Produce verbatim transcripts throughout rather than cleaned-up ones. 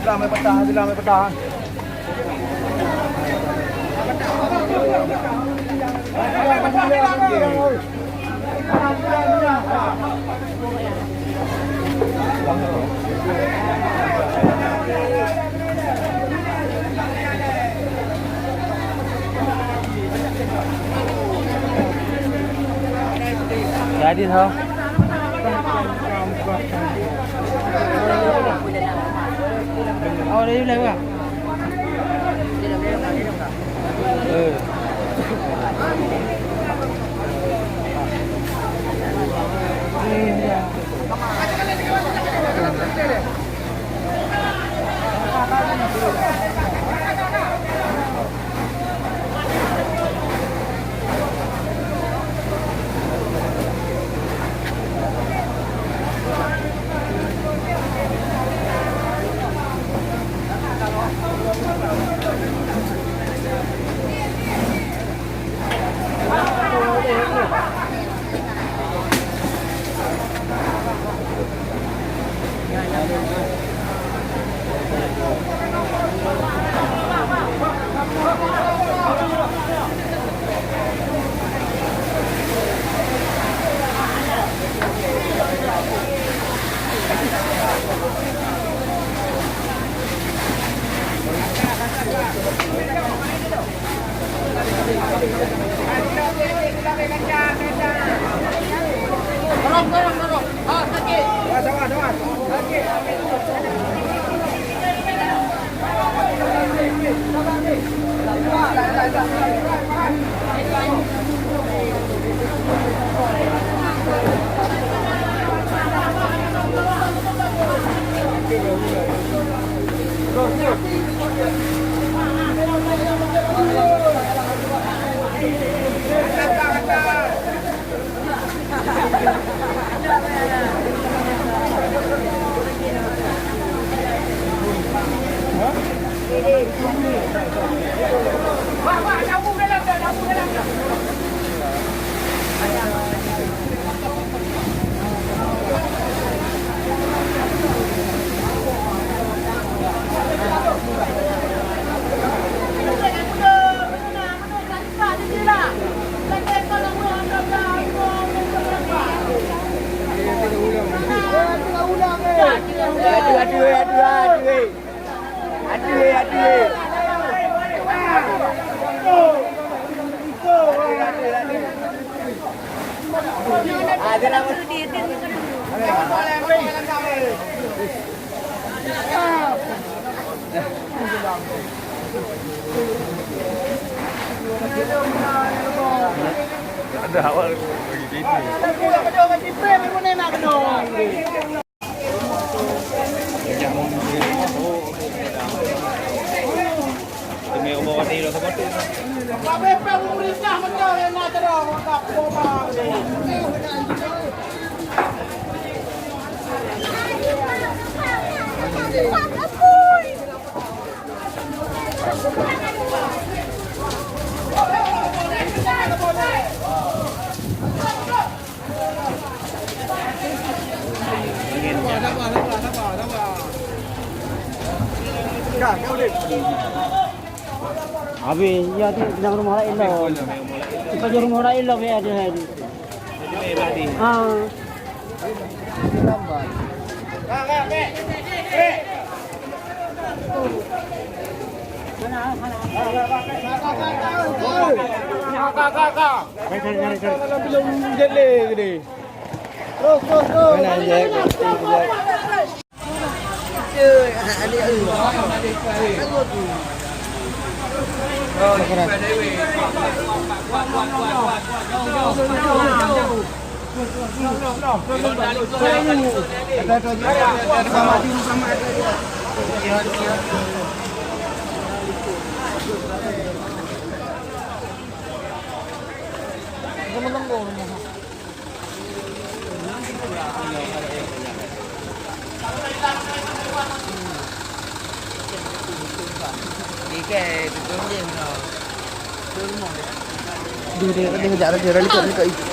Bilang mai patah, bilang mai patah. Jadi tau. Oh, dari belakang. Ada awak bagi video. Habis, ya tu, dalam rumah lain lah. Bukan rumah lain lah, ya, dia, dia. Ah. Terus, terus, terus. Deh, deh, deh, jak raja, raja, raja, raja.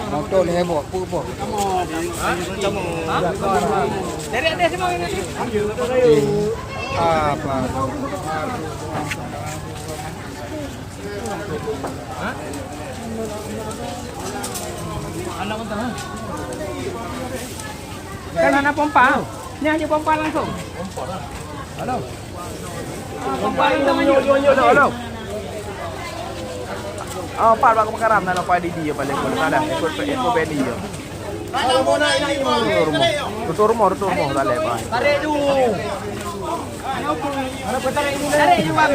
Moto leh heboh, apa, apa? Apa? Kan hana pompa. Ni hanya pompa langsung. Halo. Ah, pompa langsung. Halo, halo. Oh, pat bak kebakaran, nak lepas di dia paling pun. Ada, ikut, ikut Benny ya. Tutup rumah. Tutup rumah, tutup rumah, tak boleh, Pak. Tarik dulu. Tarik dulu, Bang.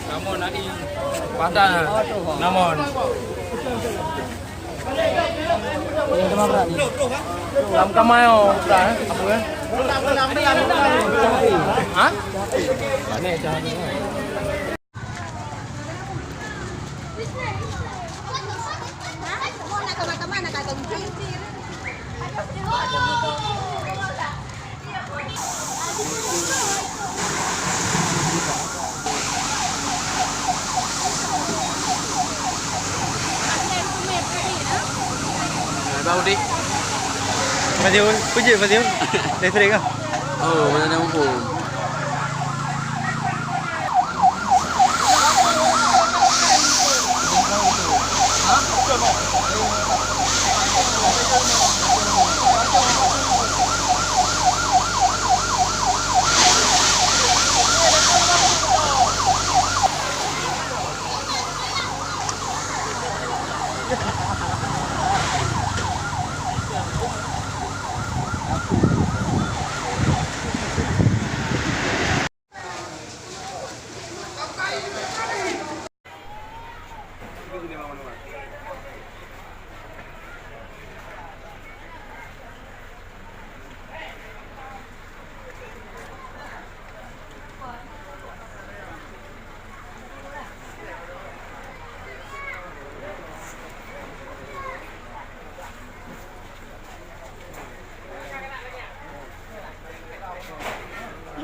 Namun, Adi. Patah. Namun. Lam kamai, oh, bukan, eh? Apa, eh? Ha? Mana cahaya? Bang Udik. Fazil, puji Fazil. Listrik kah? Oh, mana ada mumpung.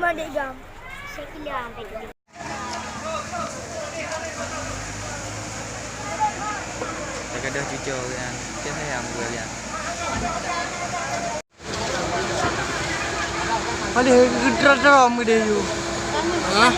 Madek gam. Saya pilih sampai tu. Tagadoh cuco kan. Kita sayang gua kan. Ada gedra-dra mede yu. Hah?